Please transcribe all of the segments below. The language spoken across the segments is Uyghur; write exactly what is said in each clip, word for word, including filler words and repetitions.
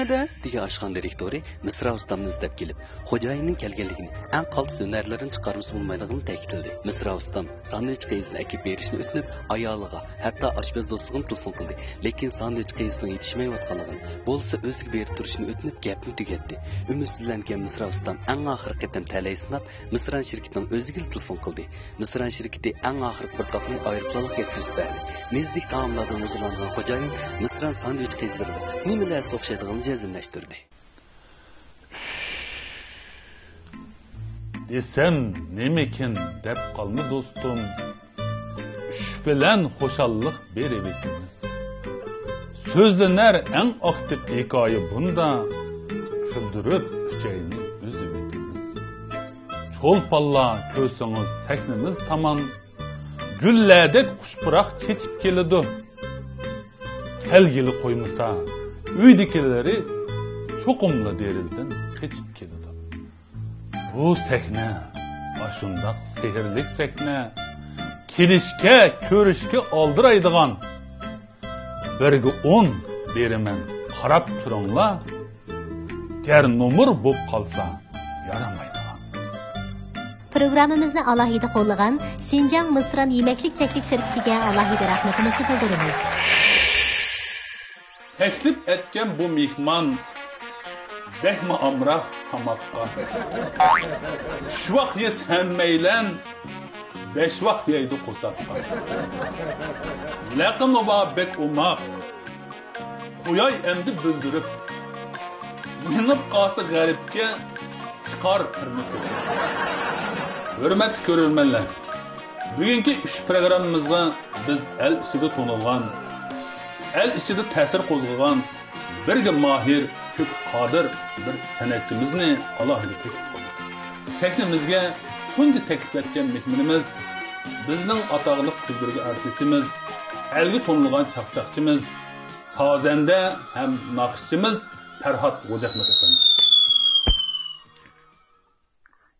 دېگەن ئاشخانا دىرېكتورى مىسرا ئۇستامنى ئىزدەپ كېلىپ، خوجايىننىڭ كەلگەنلىكىنى، ئەڭ قالتىس ھۈنەرلىرىنى چىقارمىسا بولمايدىغىنىنى تەكىتلىدى. مىسرا ئۇستام ساندۋىچ قېيىسىنى ئەكىپ بېرىشنى ئۆتۈنۈپ، ئايالىغا، ھەتتا ئاشپەز دوستىغىمۇ تېلېفون قىلدى. لېكىن ساندۋىچ قېيىسىنىڭ يېتىشمەيۋاتقانلىقىنى، بولسا ئۆزىگە بېرىپ تۇرۇشىنى ئۆتۈنۈپ، گەپنى تۈگەتتى. ئۈمىدسىزلەنگەن مىسرا ئۇستام ئەڭ ئاخىرقى قېتىم تەلەي سىناپ، مىسران شىركىتىنىڭ ئۆزىگىلا تېلېفون قىلدى. مىسران شىركىتى ئەڭ ئاخىرقى بىر قاپنى ئايروپىلانلىق يەتكۈزۈپ بەردى. مېزىدىكى تائاملاردىن ھۇزۇرلانغان خوجايىن مىسران ساندۋىچ قېيىلىرىدا نېمىلەرسە ئوخشايدىغىنىنى جەزملەشتۈردى. دېسەم نېمىكىن دەپ قالما دوستۇم، چۈش بىلەن خۇشاللىق بېرىۋېتىمىز. سۆزلىنەر ئەڭ ئاكتىپ ھېكايە بۇندا، كۈلدۈرۈپ ئۈچەينى ئۈزۈۋېتىمىز. چولپانلار كۆرسىڭىز سەھنىمىز تامان، گۈللەردەك خۇش پۇراق چېچىپ كېلىدۇ. كەلگىلى قويمىسا، ئۆيدىكىلىرى چوقۇملا دېرىزىدىن قېچىپ كېلىدۇ. بۇ سەھنە، ئاشۇنداق سېھىرلىك سەھنە، كېلىشكە، كۆرۈشكە ئالدىرايدىغان. بىرگە ئون بېرىمەن، قاراپ تۇرۇڭلار. گەر نومۇر بوپ قالسا، يارىمايدىغان. پروگراممىمىزنى ئالاھىدە قوللىغان شىنجاڭ مىسران يېمەكلىك چەكلىك شىركىتىگە ئالاھىدە رەھمىتىمىزنى بىلدۈرىمىز. تەكلىپ ئەتكەن بۇ مېھمان بەكمۇ ئامراق تاماققا. ئۈچ ۋاق يېسە ھەممەيلەن، بەش ۋاق يەيدۇ قورساققا. لەقىمى بار بەك ئوماق، قوياي ئەمدى بىلدۈرۈپ. مېڭىپ قالسا غەربكە، چىقار قىرنى تۆكۈپ. ھۆرمەتلىك كۆرۈرمەنلەر، بۈگۈنكى ئۈچ پروگراممىمىزغا بىز ئەل ئىچىدە تونۇلغان، ئەل ئىچىدە تەسىر قوزغىغان، بىرگە ماھىر، كۆپكە قادىر بىر سەنئەتچىمىزنى ئالاھىدە تەكلىپ قىلدۇق. سەھنىمىزگە تۇنجى تەكلىپ ئەتكەن مېھمىنىمىز، بىزنىڭ ئاتاقلىق كۈلدۈرگە ئارتىسىمىز، ئەلگە تونۇلغان چاقچاقچىمىز، سازەندە ھەم ناخشىچىمىز پەرھات غوجىئەخمەت ئەپەندى.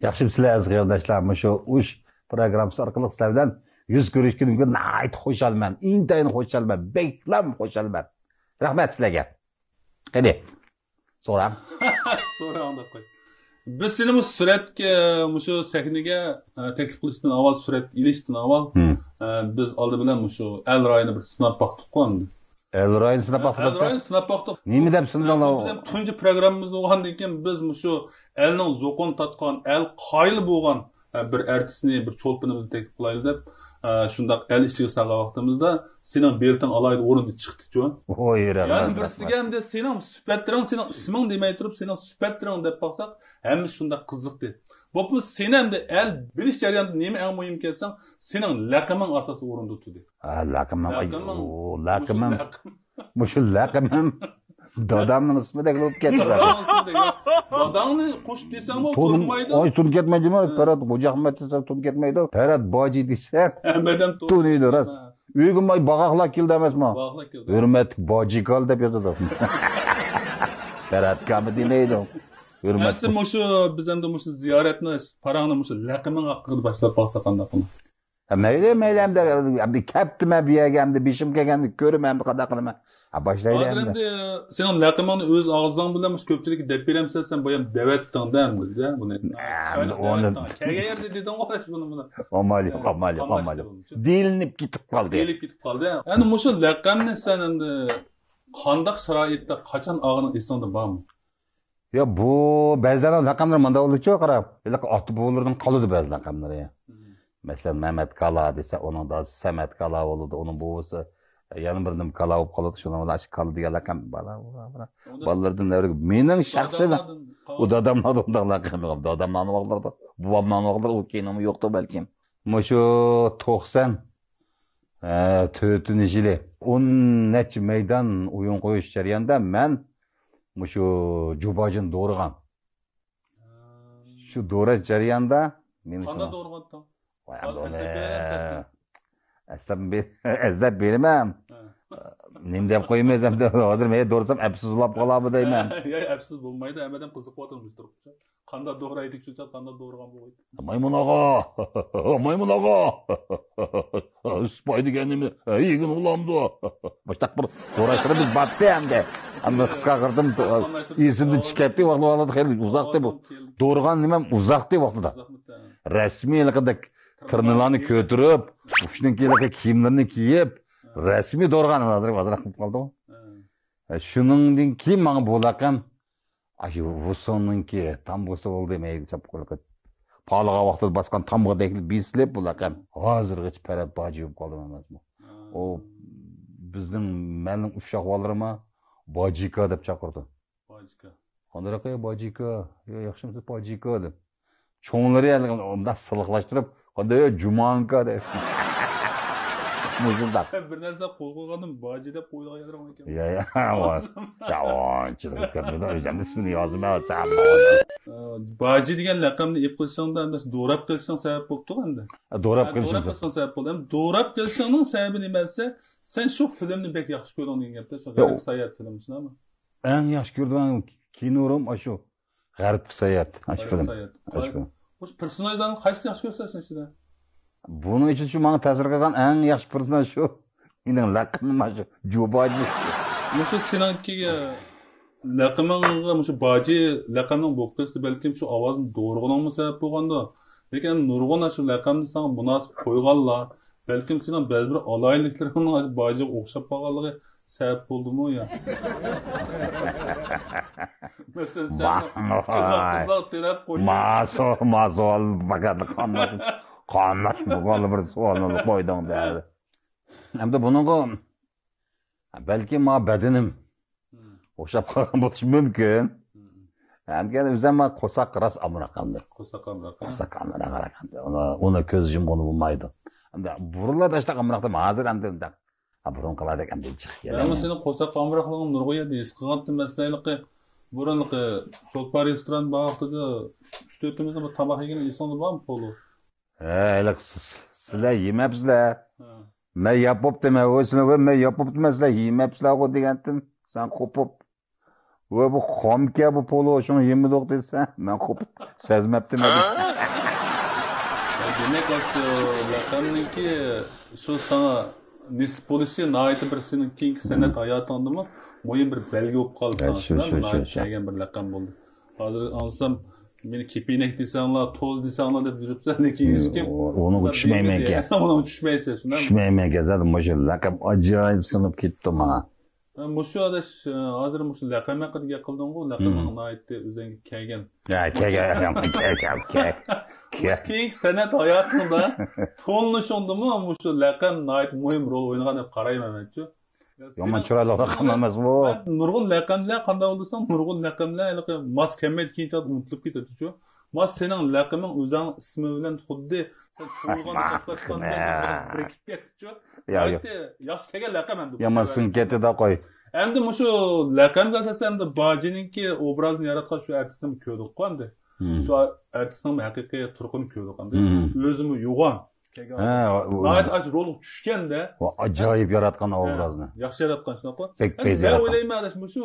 ياخشىمۇسىلەر ئەزىز قېرىنداشلار؟ مۇشۇ ئۈچ پروگراممىسى ئارقىلىق سىلەر بىلەن يۈز كۆرۈشكىنىمگە ناھايىتى خۇشالمەن. ئىنتايىن خۇشالمەن. بەكلەم خۇشالمەن. رەھمەت سىلەرگە. قېنى، سوراڭ. سوراڭ دەپ قوي. بىز سېنى مۇشۇ سۈرەتكە، مۇشۇ سەھنىگە، ئە، تەكلىپ قىلىشتىن ئاۋۋال، سۈرەت ئېلىشتىن ئاۋۋال، ھىم. ئە، بىز ئالدى بىلەن مۇشۇ ئەل رايىنى بىر سىناپ باقتۇققۇ ئەمدى. ئەل رايىنى سىناپ باقتۇق. ئەل رايىنى سىناپ باقتۇق. نېمە دەپ سىندىڭلار؟ بىز ھەم تۇنجى پروگراممىمىز بولغاندىن كېيىن بىز مۇشۇ ئەلنىڭ زوقۇن تارتقان، ئەل قايىل بولغان، ئە، بىر ئارتىسنى، بىر چولپىنىمىزنى تەكلىپ قىلايلى دەپ، ئە، شۇنداق ئەل ئىچىگە سالغان ۋاقتىمىزدا سېنىڭ بېلىتىڭ ئالاھىدە ئورۇندا چىقتىچۇ. ۋوي، رەھمەت، يەنە بىرسىگە رەھمەت. ئەمدى سېنىڭ سۈپەتلىرىڭ، سېنىڭ ئىسمىڭ دېمەي تۇرۇپ، سېنىڭ سۈپەتلىرىڭ دەپ باقساق، ھەممىسى شۇنداق قىزىقتى. بولۇپمۇ سېنى ئەمدى ئەل بىلىش جەريانىدا نېمە ئەڭ مۇھىم دېسەڭ، سېنىڭ لەقىمىڭ ئاساسىي ئورۇندا تۇردى. ھە، لەقىمىڭ، ئاي، لەقىمىڭ. ئۇ، لەقىمىڭ. مۇشۇ لەقىم. مۇشۇ لەقىمىم دادامنىڭ ئىسمىدەك بولۇپ كەتتى. داداڭنىڭ ئىسمىدەك. داداڭنى قوشۇپ دېسەڭمۇ تونۇم-، بولمايدۇ. ئاي، تونۇپ كەتمەيدىمۇ؟ ھە. پەرھات غوجىئەخمەت دېسەڭ تونۇپ كەتمەيدۇ. پەرھات باجى دېسەڭ ھەممەدەم تونۇيدۇ. تونۇيدۇ، راست. ھە. ئۆيگە ماي باغاقلار كەلدى ئەمەسمۇ؟ باغاقلار كەلدى. ھۆرمەتلىك باجىكال دەپ يازىدۇ. پەرھاتكامۇ دېمەيدۇ. ھۆرمەت. ئەمسە مۇشۇ، بىز ئەمدى مۇشۇ زىيارەتنى، پاراڭنى مۇشۇ لەقىمىڭ ھەققىدە باشلاپ قالساق قانداق بولار؟ ھە، مەيلى، مەيلى، ئەمدى، ئەمدى كەپتىمەن بۇ يەرگە، ئەمدى بېشىم كەلگەندە كۆرىمەن، ئەمدى قانداق قىلىمەن؟ ھە، باشلايلى ھازىر ئەمدى. ئەمدى سېنىڭ لەقىمىڭنى ئۆز ئاغزىڭ بىلەن مۇشۇ كۆپچىلىككە دەپ بېرەمسەن، سەن بايام دەۋەتتىڭدە ئەمدى، دە، بۇنى. ھە، ئەمدى ئۇنى كەلگەن يەردە دېدىڭغۇ، بۇنى، بۇنى. ئامال يوق، ھە، ئامال يوق، ئامال يوق. دېيىلىپ كېتىپ قالدى. دېيىلىپ كېتىپ قالدى. ئەمدى مۇشۇ لەقەمنى سەن ئەمدى قانداق شارائىتتا، قاچان ئالغىنىڭ ئېسىڭدە بارمۇ؟ يا، بۇ بەزىلەرنىڭ لەقەملىرى مۇنداق بولىدۇچۇ، قاراپ. ھېلىقى ئاتا-بوۋىلىرىدىن قالىدۇ بەزى لەقەملىرى. مم. مەسىلەن، مەمەت كالا دېسە، ئۇنىڭ دادىسى سەمەت كالا بولىدۇ، ئۇنىڭ بوۋىسى يەنە بىر نېمە كالا بولۇپ قالىدۇ، شۇنىڭ بىلەن ئاشۇ كالا دېگەن لەقەم بالا، بالا، بالا. ئۇنىڭ بالىلىرىدىن نەۋرىگە. مېنىڭ شەخسىي داداملاردىن قالغان. ئۇ داداملاردىن ئۇنداق لەقەم يوق. داداملارنىڭ ۋاقىتلىرىدا، بوۋاملارنىڭ ۋاقىتلىرىدا ئۇ كىنومۇ يوقتۇ بەلكىم. مۇشۇ توقسان، ئە، تۆتىنچى يىلى ئون نەچچە مەيدان ئويۇن قويۇش جەريانىدا مەن مۇشۇ جۇباجىنى دورىغان. شۇ دوراش جەريانىدا مېنى قانداق شۇنى دورىغانتىڭ؟ ۋاي، ھازىر ئەمدى ئەسلەپ ئۇنى بېرەمسەن؟ ئەسلەپ بې-، ئەسلەپ بېرىمەن. ھە. نېمە دەپ قويىمىز ئەمدى؟ ھازىر مەن دورىسام ئەپسىز بولاپ قالارمۇ دەيمەن. ياق، ئەپسىز بولمايدۇ، ھەممە ئادەم قىزىقىۋاتىدۇ مۇشۇ تۇرۇپ. قانداق دورايدىكى شۇنچە، قانداق دورىغان بولغايدى. مايمۇن ئاغا! مايمۇن ئاغا! سىپاي دېگەن نېمە؟ يېگىن ئۇلامدۇ؟ مۇشتاق بىر دورايشلىرىمىز بارتى ئەمدى. ئەمدى قىسقا قىلدىم، ئېسىمدىن چىقىپ كەتتى، ۋاقتى، ۋاقتىدا خېلى ئۇزاقتى بۇ. دورىغان نېمەم ئۇزاقتى ۋاقتىدا. رەسمىي ھېلىقىدەك تىرنىلارنى كۆتۈرۈپ، ئۇشنىڭ ھېلىقى كىيىملىرىنى كىيىپ، رەسمىي دورىغان ھازىر ئازراق قىلىپ قالدىغۇ. شۇنىڭدىن كېيىن ماڭا بۇ لەقەم، ئاشۇ ۋۇسۇننىڭكى تامغىسى بولدى، مەيلى چاپقىلىقى. پالىغان ۋاقتىدا باسقان تامغىدەك بېسىلىپ، بۇ لەقەم ھازىرغىچە پەرەت باجى بولۇپ قالدى ئەمەسمۇ. ئۇ بىزنىڭ، مەننىڭ ئۈچ ئاھۋاللىرىما باجىكا دەپ چاقىرىدۇ. باجىكا. قانداق يا باجىكا؟ يا ياخشىمۇسىز باجىكا دەپ. چوڭلىرى ھەلىقى ئۇنداق سىلىقلاشتۇرۇپ، قانداق يا جۇمانكا دەپ. مۇشۇنداق. بىر نەرسە قول قويغاندىن باجى دەپ قويىدىغان يەرلىرى بار ئىكەن. يا، يا، ۋاي. يا، ئانچىلىك كۆرمىدىم، ئۆزۈم ئىسمىنى يازدىم، ھە، سەن. ئە، باجى دېگەن لەقەمنى ئېلىپ قېلىشىڭدا ئەمدى دوراپ قېلىشىڭ سەۋەب بولۇپتۇ ئەمدى. ئە، دوراپ ئە، قېلىشىم دوراپ سەۋەب. قېلىشىڭ سەۋەب بولدى. ئەمدى دوراپ قېلىشىڭنىڭ سەۋەبى نېمە دېسە، سەن شۇ فىلىمنى بەك ياخشى كۆردۈڭ دېگەن گەپتە، شۇ يا، يا. غەربىي ساياھەت فىلىمى شۇنداقمۇ؟ ئەڭ ياخشى كۆرىدىغان كىنورۇم ئاشۇ. غەربكە ساياھەت. ئاشۇ غەربكە ساياھەت. ئاشۇ. مۇشۇ پېرسوناژلارنى قايسىنى ياخشى كۆرىسەن سەن ئىچىدە؟ بۇنىڭ ئىچىدە شۇ ماڭا تەسىر قىلغان ئەڭ ياخشى پېرسوناژ شۇ. مېنىڭ لەقىمىم شۇ. جۇ باجى. مۇشۇ سېنىڭكى لەقىمىڭغا، مۇشۇ باجى لەقەمنىڭ بولۇپ قېلىشى بەلكىم شۇ ئاۋازنى دورىغىنىڭمۇ سەۋەب بولغاندۇ. لېكىن نۇرغۇن شۇ لەقەمنى ساڭا مۇناسىپ قويغانلار، بەلكىم سېنىڭ بەزى بىر ئالاھىدىلىكلىرىڭنىڭ باجىغا ئوخشاپ قالغانلىقى سەۋەب بولدىمۇ يا؟ مەسىلەن، سەن قىزلار تىرەپ قويۇپ. ماسو، ماسو، پەقەت قاملاشما. قاملاشما، بىر سوئالنى قويدۇڭ دەيدۇ. ئەمدى بۇنىڭغا بەلكى ما بەدىنىم ئوخشاپ قالغان بولۇشى مۇمكىن. ئەمدى يەنە ئۆزۈم ما قورساق راست ئامراق ئەمدى. قورساق ئامراق، ھە؟ قورساق ئامراق ئەمدى. ئۇنى، ئۇنى كۆز يۇمغىلى بولمايدۇ. ئەمدى بۇرۇنلاردا ئاشتاق ئامراق ئەمدى ھازىر ئەمدى ئۇنداق. ھە، بۇرۇنقىلاردەك ئەمدى جىق مەنمۇ كېلەلمەيمەن. سېنىڭ قورساق ئامراقلىقىڭنى نۇرغۇن يەردە ھېس قىلغانتىم. مەسىلەن، ھېلىقى بۇرۇنقى چولپان رېستوران بار ۋاقتىدا ئۈچ تۆتىمىزنىڭ بىر تاماق يېگىنى ئېسىڭدە بارمۇ، پولۇ؟ ھە، ھېلىقى س-، س-، سىلەر يېمەپسىلەر. ھە. مەن ياپ بوپتىمەن، ۋوي، سىلەر، ۋوي، مەن ياپ بوپتىمەن، سىلەر يېمەپسىلەرغۇ دېگەنتىم. سەن قوپۇپ. ۋوي، بۇ خامكەن بۇ پولۇ، شۇڭا يېمىدۇق دېسەم، مەن قوپۇپ سەزمەپتىمەن. ھە؟ دېمەك، ئاشۇ لەقەمنىڭكى شۇ ساڭا نېسىپ بولۇشى ناھايىتى بىر سېنىڭ كېيىنكى سەنئەت ھاياتىڭدىمۇ مۇھىم بىر بەلگە بولۇپ قالدى ساڭا. شۇ، شۇ، شۇ، ناھايىتى شۇ. كەلگەن بىر لەقەم بولدى. ھازىر ئاڭلىسام، مېنى كېپىنەك دېسەڭلار، توز دېسەڭلار دەپ يۈرۈپسەن، لېكىن ھېچكىم ئۇ-، ئۇنىڭغا چۈشمەيمەنكەن. ئۇنىڭغا چۈشمەيسەن، شۇنداقمۇ؟ چۈشمەيمەنكەن، زادى مۇشۇ لەقەم ئاجايىپ سىڭىپ كېتىپتۇ ماڭا. مۇشۇ ئاداش، ھازىر مۇشۇ لەقەم ھەققىدە گەپ قىلدىڭغۇ، لەقىمىڭ ناھايىتى ئۆزۈڭگە كەلگەن. ھە، كەلگەن، كەلگەن، كەلگەن. مۇشۇ كېيىنكى سەنئەت ھاياتىڭدا تونۇلۇشۇڭدىمۇ مۇشۇ لەقەم ناھايىتى مۇھىم رول ئوينىغان دەپ قارايمەن مەنچۇ. يامان چىرايلىق لەقەم ئەمەسمۇ. نۇرغۇن لەقەملەر قانداق بولسا، نۇرغۇن لەقەملەر ھېلىقى ماس كەلمەيدۇ، كېيىنچە ئۇنتۇلۇپ كېتىدۇچۇ. ماس سېنىڭ لەقىمىڭ ئۆزۈڭ ئىسمى بىلەن خۇددى سەن تۇغۇلغاندا توختاشقاندەك بىر بىرىكىپ كەتتىچۇ. يا، يا. ناھايىتى ياخشى كەلگەن لەقەم ئەمدى. يامان سىڭىپ كەتتى-دە قوي. ئەمدى مۇشۇ لەقەمگە ئاساسەن ئەمدى باجىنىڭكى ئوبرازىنى ياراتقان شۇ ئارتىسنى كۆردۇققۇ ئەمدى. شۇ ئارتىسنىڭ ھەقىقىي تۇرقىنى كۆردۇق ئەمدى. ئۆزىمۇ يوغان. ھە، ناھايىتى ئاشۇ رولغا چۈشكەندە. ئاجايىپ ياراتقان ئوبرازنى. ياخشى ياراتقان شۇنداققۇ. بەك پەيزى ياراتقان. مەن ئويلايمەن ئاداش، مۇشۇ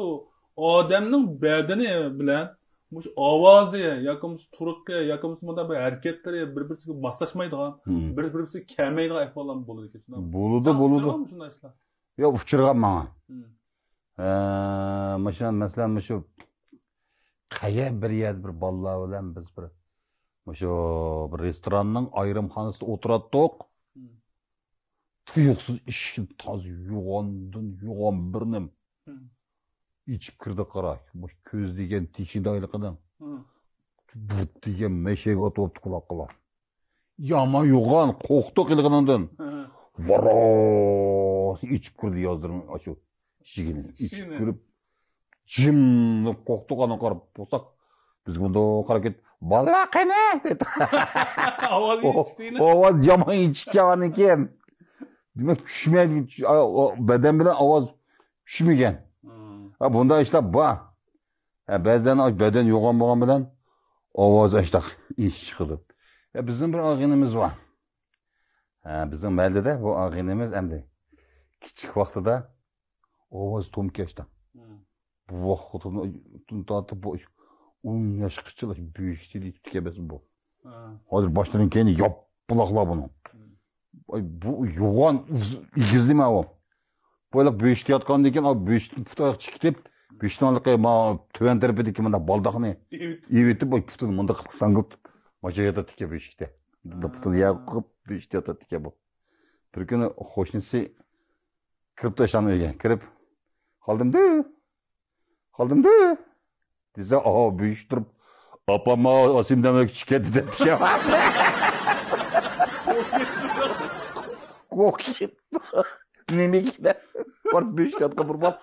ئادەمنىڭ بەدىنى بىلەن مۇشۇ ئاۋازى ياكى بولمىسا تۇرقى ياكى بولمىسا مۇنداق بىر ھەرىكەتلىرى بىر-بىرسىگە ماسلاشمايدىغان، بىر-بىرسىگە كەلمەيدىغان ئەھۋاللارمۇ بولىدىكەن، شۇنداقمۇ؟ بولىدۇ، بولىدۇ. شۇنداق ئىشلار؟ ياق، ئۇچرىغان ماڭا. ھە، مۇشۇ، مەسىلەن، مۇشۇ قەيەر بىر يەردە بىر بالىلار بىلەن بىز بىر، مۇشۇ بىر رېستوراننىڭ ئايرىمخانىسىدا ئولتۇراتتۇق. تۇيۇقسىز ئىشىكنى تازا يوغاندىن يوغان بىر نېمە ئېچىپ كىردى، قارا. مۇشۇ كۆز دېگەن تېشىدا ھېلىقىنىڭ. بۇت دېگەن مەشەگە ئاتىۋاپتۇ قۇلاققىلا. يامان يوغان، قورقتۇق ھېلىقىنىڭدىن. ۋاراس ئېچىپ كىردى يازدىرىم ئاشۇ ئىشىكىنى. ئېچىپ كىرىپ، جىملىق قورقتۇق، ئانا قاراپ بولساق، بىز مۇنداق قاراپ كەتتۇق. «بالىلار قېنى؟» دېدى. ئاۋاز ئېچىپ دېگىنى. ئاۋاز يامان ئېچىپ كەلگەنىكەن. دېمەك، چۈشمەيدىكەن، بەدەن بىلەن ئاۋاز چۈشمىگەن. ھا، بۇنداق ئىشلار بار. ھە، بەزىدە بەدەن يوغان بولغان بىلەن ئاۋاز ئاشتاق ئېچىپ چىقىدۇ. ھە، بىزنىڭ بىر ئاغىنىمىز بار. ھە، بىزنىڭ مەھەللىدە بۇ ئاغىنىمىز ئەمدى كىچىك ۋاقتىدا ئاۋاز توم كەشتە. بۇ ۋاقىتتىن تارتىپ بۇ، ئون ياشقىچىلا بۆشۈكتە يېتىپتىكەن بۇ. ھازىر باشلىرىنىڭ كەينى ياپىلاقلا بۇنىڭ. ئاي، بۇ يوغان ئېگىز نېمە ئۇ؟ بويلاق بۆشۈكتە ياتقاندىن كېيىن، بۆشۈكتىن پۇت ئاياق چىقىپ، بۆشۈكنىڭ مانا تۆۋەن تەرىپىدىكى مۇنداق بالداقنى ئېۋىتىپ، ئاي، پۇتىنى مۇنداق ساڭگىلىتىپ، ماچا ياتاتتىكەن بۆشۈكتە. بۇندا پۇتىنى يەرگە قويۇپ، بۆشۈكتە ياتاتتىكەن بۇ. بىر كۈنى قوشنىسى كىرىپتۇ ئاشۇ ئۆيگە. كىرىپ، «خالدىمدۇ؟ خالدىمدۇ؟» دېسە، ئاھا، بۆشۈك تۇرۇپ، «ئاپام ئاسىم دەمەك چىقىپ كەتتى» دەپتىكەن. قورقۇپ كېتىپتۇ. نېمە ئىكەن؟ بارىپ بۆشۈك ياتقان بىر بالا.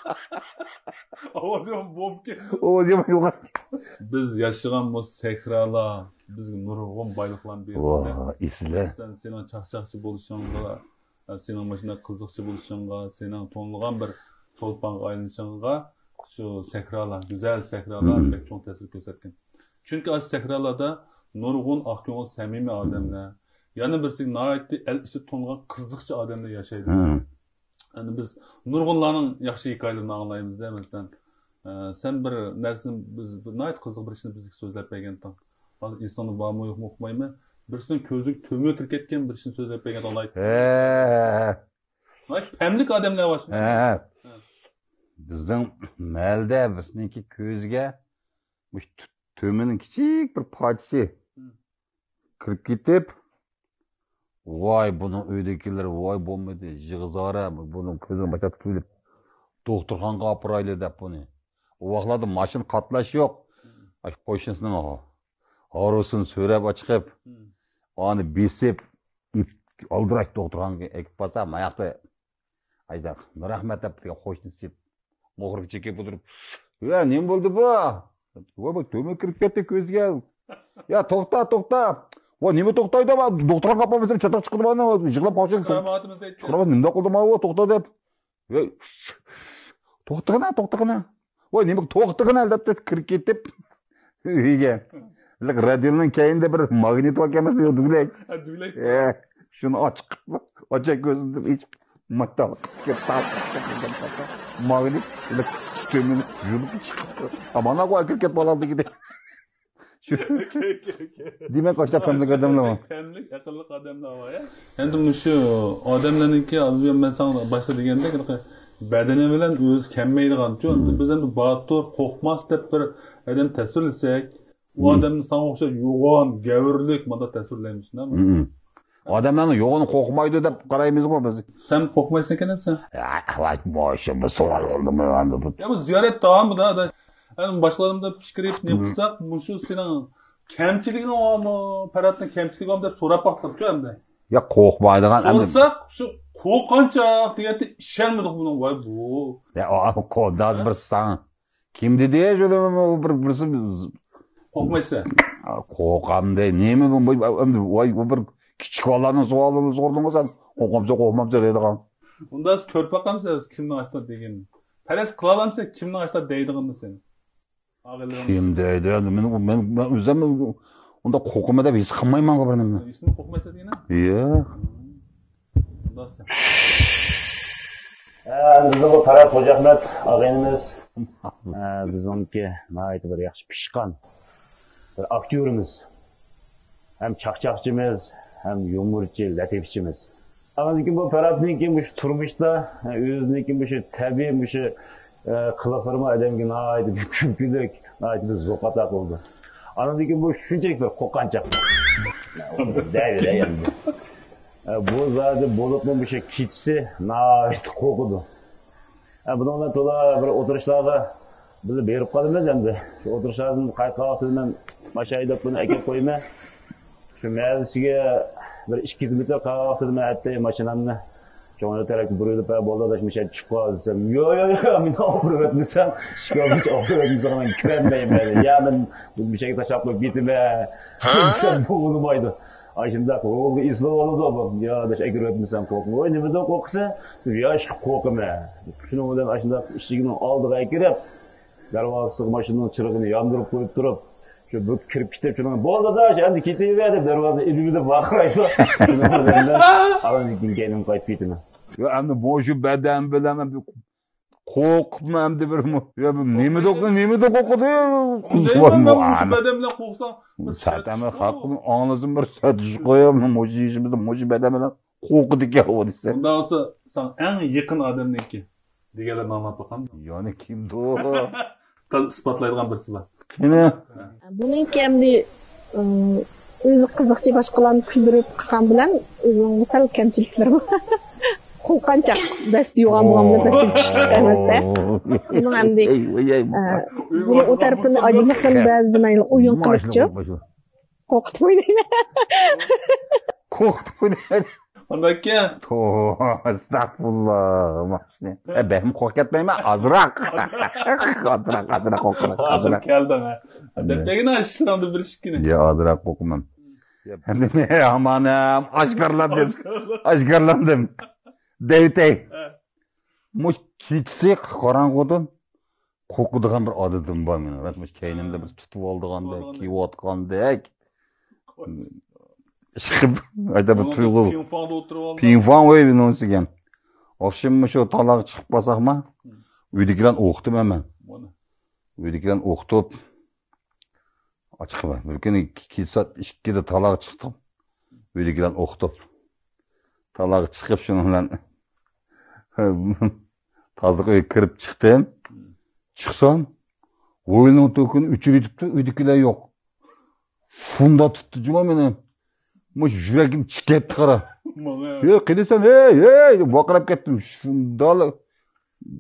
ئاۋازى يوق بولۇپ كەتتى. ئاۋازى يوق. بىز ياشىغان بۇ سەھرالار بىزگە نۇرغۇن بايلىقلارنى بېرىپ، ۋاھ، ئېسىل. مەسىلەن، سېنىڭ چاقچاقچى بولۇشۇڭغا، سېنىڭ مۇشۇنداق قىزىقچى بولۇشۇڭغا، سېنىڭ تونۇلغان بىر چولپانغا ئايلىنىشىڭغا شۇ سەھرالار، گۈزەل سەھرالار بەك چوڭ تەسىر كۆرسەتكەن. چۈنكى ئاشۇ سەھرالاردا نۇرغۇن ئاق كۆڭۈل، سەمىمىي ئادەملەر، يەنە بىرسى ناھايىتى ئەل ئىچىدە تونۇلغان قىزىقچى ئادەملەر ياشايدۇ. ئەمدى بىز نۇرغۇنلارنىڭ ياخشى ھېكايىلىرىنى ئاڭلايمىزدە، مەسىلەن، ئە، سەن بىر نەرسىنى، بىز بىر ناھايىتى قىزىق بىر ئىشنى بىزگە سۆزلەپ بەرگەنتىڭ. ھازىر ئېسىڭدە بارمۇ يوقمۇ ئۇقمايمەن. بىرسىنىڭ كۆزىگە تۆمۈر كىرىپ كەتكەن بىر ئىشنى سۆزلەپ بەرگەنتىڭ. ھە. ناھايىتى پەملىك ئادەملەر بار. ھە. ھە. بىزنىڭ مەھەللىدە بىرسىنىڭكى كۆزىگە مۇشۇ تۆ-، تۆمۈرنىڭ كىچىك بىر پارچىسى كىرىپ كېتىپ، ۋاي، بۇنىڭ ئۆيدىكىلەر، ۋاي، بولمىدى، يىغا زارە، بۇنىڭ كۆزىنى باشلاپ تۇتۇۋېلىپ، دوختۇرخانىغا ئاپىرايلى دەپ بۇنى. ئۇ ۋاقىتلاردا ماشىنا قاتناش يوق. ئاي، قوشنىسىنىڭ ھارۋىسىنى سۆرەپ ئاچىقىپ، ئانى بېسىپ، ئېلىپ، ئالدىراش دوختۇرخانىغا ئەكىپ بارسا، ماياقتا ئايدا، نۇرئەخمەت دەپ دېگەن قوشنىسى موخورغا چېكىپ ئولتۇرۇپ، «يا، نېمە بولدى بۇ؟ ۋا، بۇ تۆمۈر كىرىپ كەتتى كۆزىگە. يا، توختا، توختا. ۋا، نېمە توختايدۇ؟ ۋا، دوختۇرغا ئاپارمىسام چاتاق چىقىدۇ مانا. يىغلاپ قالسا چىقىرىۋاتىمىز» دەيدۇ. «چىقىرىۋات، نېمىنداق قىلدى مانا بۇ، توختا» دەپ. «ۋە، توختىغىنا، توختىغىنا. ۋاي، نېمە توختىغىنا» دەپ كىرىپ كېتىپ، ئۆيگە. لىق رادىيونىڭ كەينىدە بىر ماگنىت بار ئەمەسمۇ، دۈگلەك. ھە، دۈگلەك. ئە، شۇنى ئاچىقىپ، ئاچا كۆزىنى ئېچىپ، ماتال. ماگنىت لىق تۆمۈرنى يۇلۇپ چىقىپتۇ. ئامانلا قوي، كىرىپ كەت، بالام دېگىدى. شۇ. دېمەك، ئاشۇنداق پەملىك ئادەملەر بار. پەملىك، ئەقىللىق ئادەملەر بار، يا. ئەمدى مۇشۇ ئادەملەرنىڭكى، ھازىر مەن ساڭا باشتا دېگەندەك، بەدىنى بىلەن ئۆزى كەلمەيدىغان، شۇ، بىز ئەمدى باتۇر، قورقماس دەپ بىر ئادەم تەسۋىرلىسەك، ئۇ ئادەمنى ساڭا ئوخشاش يوغان، گەۋرىلىك، مۇنداق تەسۋىرلەيمىز، شۇنداقمۇ؟ ئادەملەرنىڭ يوغىنى قورقمايدۇ دەپ قارايمىزغۇ بىز. سەن قورقمايسەن ئەكەن، سەن. ھە، ۋاي، مۇشۇ بىر سوئال بولدىمۇ ئەمدى بۇ؟ يا، بۇ زىيارەت داۋامىدا، ئەمدى باشقىلار بىلەن پىكىر ئېلىپ نېمە قىلساق، مۇشۇ سېنىڭ كەمچىلىكىڭ بارمۇ، پەرھاتنىڭ كەمچىلىكى بارمۇ دەپ سوراپ باقتۇق-چۇ ئەمدى. يا، قورقمايدىغان ئەمدى. سورىساق، شۇ قورققانچاق دېگەندە ئىشەنمىدۇق بۇنىڭ. ۋاي، بۇ. يا، ئۇ، ئۇ، كوداز بىر ساڭ. كىم دېدى؟ شۇ بىر، بىرسى. قورقمايسەن؟ قورقامدى. نېمە بۇ؟ بۇ، ئەمدى، ۋاي، بۇ بىر كىچىك بالىلارنىڭ سوئالىنى سورىدىڭغۇ سەن. قورقامسەن، قورقمامسەن دەيدىغان. ئۇندا سىز كۆرۈپ باقامسىز، كىمنىڭ ئاشۇنداق دېگىنىنى؟ پەرەز قىلالامسىز، كىمنىڭ ئاشۇنداق دەيدىغىنىنى سەن؟ كىم دەيدۇ؟ مەن، مەن، مەن ئۆزۈم ئۇنداق قورقىمەن دەپ ھېس قىلمايمەن بىر نېمە. ھېسمۇ قورقمايسەن دېگىنە؟ ياق. بىزنىڭ بۇ پەرھات خوجاھمەت ئاغىنىمىز، ئە، بىزنىڭكى ناھايىتى بىر ياخشى پىشقان بىر ئاكتيورىمىز. ھەم چاقچاقچىمىز، ھەم يۇمۇرچى، لەتىپىچىمىز. ئاندىن كېيىن بۇ پەرھاتنىڭكى مۇشۇ تۇرمۇشتا، ئۆزىنىڭكى مۇشۇ تەبىئىي مۇشۇ، ئە، قىلىقلىرىمۇ ئادەمگە ناھايىتى بىر كۈلكىلىك، ناھايىتى بىر زوق ئاتا قىلىدۇ. ئاندىن كېيىن بۇ شۇنچىلىك بىر قورققانچاق. دەۋېرەي ئەمدى. ئە، بۇ زادى بولۇپمۇ مۇشۇ كېچىسى ناھايىتى قورقىدۇ. ئە، بۇنىڭ بىلەن تولا بىر ئولتۇرۇشلارغا بىز بېرىپ قالىمىز ئەمدى. شۇ ئولتۇرۇشلاردىن قايتقان ۋاقتىدا مەن ماشىنا ھەيدەپ بۇنى ئەكەپ قويىمەن. شۇ مەھەللىسىگە بىر ئىككى يۈز مېتىر قالغان ۋاقتىدا مەن ئەتتى ماشىنامنى چوڭ تەرەپكە بۇرۇلۇپ، ھە، بولدى ئاداش، مۇشۇ يەردە چۈشۈپ قال دېسەم، يوق، يوق، يوق، مېنى ئاپىرىۋەتمىسەڭ، ئىشىك ئالدىغىچە ئاپىرىۋەتمىسەڭ، مەن كىرەلمەيمەن. يا، مەن مۇشۇ يەرگە تاشلاپ قويۇپ كېتىمەن دېسەم، بولمايدۇ. ئاشۇنداق رولغا ئېسىلىپ ئالىدۇ بۇ. يا، ئاداش، ئەكىرىۋەتمىسەڭ قورقماي. ۋاي، نېمىدىن قورقىسەن؟ دېسەم، يا، ئىشقىلىپ قورقىمەن. شۇنىڭ بىلەن ئاشۇنداق ئىشىكنىڭ ئالدىغا ئەكىرىپ، دەرۋازىسىغا ماشىنىنىڭ چىرىغىنى ياندۇرۇپ قويۇپ تۇرۇپ، شۇ بىر كىرىپ كېتىپ، شۇنىڭ، «بولدى داداش، ئەمدى كېتىۋەر» دەپ دەرۋازىنى ئېلىۋېتىپ ۋارقىرايدۇ. شۇنىڭ بىلەن مەن ئاندىن كېيىن كەينىمگە قايتىپ كېتىمەن. يا، ئەمدى مۇشۇ بەدەن بىلەن ئەمدى قورقۇپمۇ ئەمدى بىر مۇ-، يا بۇ نېمە دوقنى، نېمە دوق ئوقۇدى؟ دەيمەن مەن، مۇشۇ بەدەن بىلەن قورقساڭ، بىر سەت ئەمە سەت خەقنىڭ ئاڭلىسۇن، بىر سەت ئىش قويۇپ، مۇشۇ يېشىمىزدا مۇشۇ بەدەن بىلەن قورقىدىكەن ئۇ دېسە. ئۇنداق بولسا، ساڭا ئەڭ يېقىن ئادەمنىڭكى دېگەنلەرنى ئاڭلاپ باقامدۇ؟ يەنى كىمدۇ؟ تازا ئىسپاتلايدىغان بىرسى بار. قېنى؟ بۇنىڭكى ئەمدى، ئىم، ئۆزى قىزىقچى، باشقىلارنى كۈلدۈرۈپ قىلغان بىلەن ئۆزىنىڭ سەل كەمچىلىكلىرى بار. قورققانچاق، دەستە يوغان بولغان بىلەن دەستە كۈچلۈك ئەمەستە. بۇنىڭ ئەمدى، ئەي، ئەي، ئەي. ئە، بۇنىڭ ئۇ تەرىپىنى ئاجىزلىقتىن بەزىدە مەيلى ئويۇن قىلىپچۇ. قورقۇتۇپ ئوينايمەن. قورقۇتۇپ ئوينايمەن. ئانداككەن. توۋا، ئەستەغپۇرۇللا. ئە، بەكمۇ قورقۇپ كەتمەيمەن، ئازراق. ئازراق، ئازراق قورقۇمەن، ھازىر ئازراق. كەلدىڭ، ھە. دەپ بەرگىنە ئىشلىرىڭدىن بىر ئىككىنى. يا، ئازراق قورقىمەن. يا. ئەمدى مەن ئامانەم، ئاشكارىلاندىم. ئاشكارىلاندىم. دەيتەي. ھە. مۇشۇ كېچىسى قاراڭغۇدىن قورقىدىغان بىر ئادىتىم بار مېنىڭ. راست، مۇشۇ كەينىمدە بىر تۇتۇۋالىدىغاندەك، كىيىۋاتقاندەك. ئىشقىلىپ، ئايدا بىر تۇيغۇ. پىڭفاڭدا ئولتۇرۇۋالدى. پىڭفاڭ ئۆي بىنىسىكەن. ئاخشىمى شۇ تالاغا چىقىپ قالساقما، ئۆيدىكىلەرنى ئوقۇتىمەن مەن. ئۆيدىكىلەرنى ئوقۇتۇپ، ئاچىقىمەن. بىر كۈنى كېچە سائەت ئىككىدە تالاغا چىقتىم. ئۆيدىكىلەرنى ئوقۇتۇپ، تالاغا چىقىپ، شۇنىڭ بىلەن تازىلىق ئۆيگە كىرىپ چىقتىم. چىقسام، ھويلىنىڭ تۆكۈنى ئۆچۈرۈۋېتىپتۇ، ئۆيدىكىلەر يوق. شۇنداق تۇتتى جۇما مېنى. مۇشۇ يۈرىكىم چىقىپ كەتتى قارا. ماڭا. ھەي، قېنى سەن، ھەي، ھەي، دەپ ۋارقىراپ كەتتىم. شۇنداق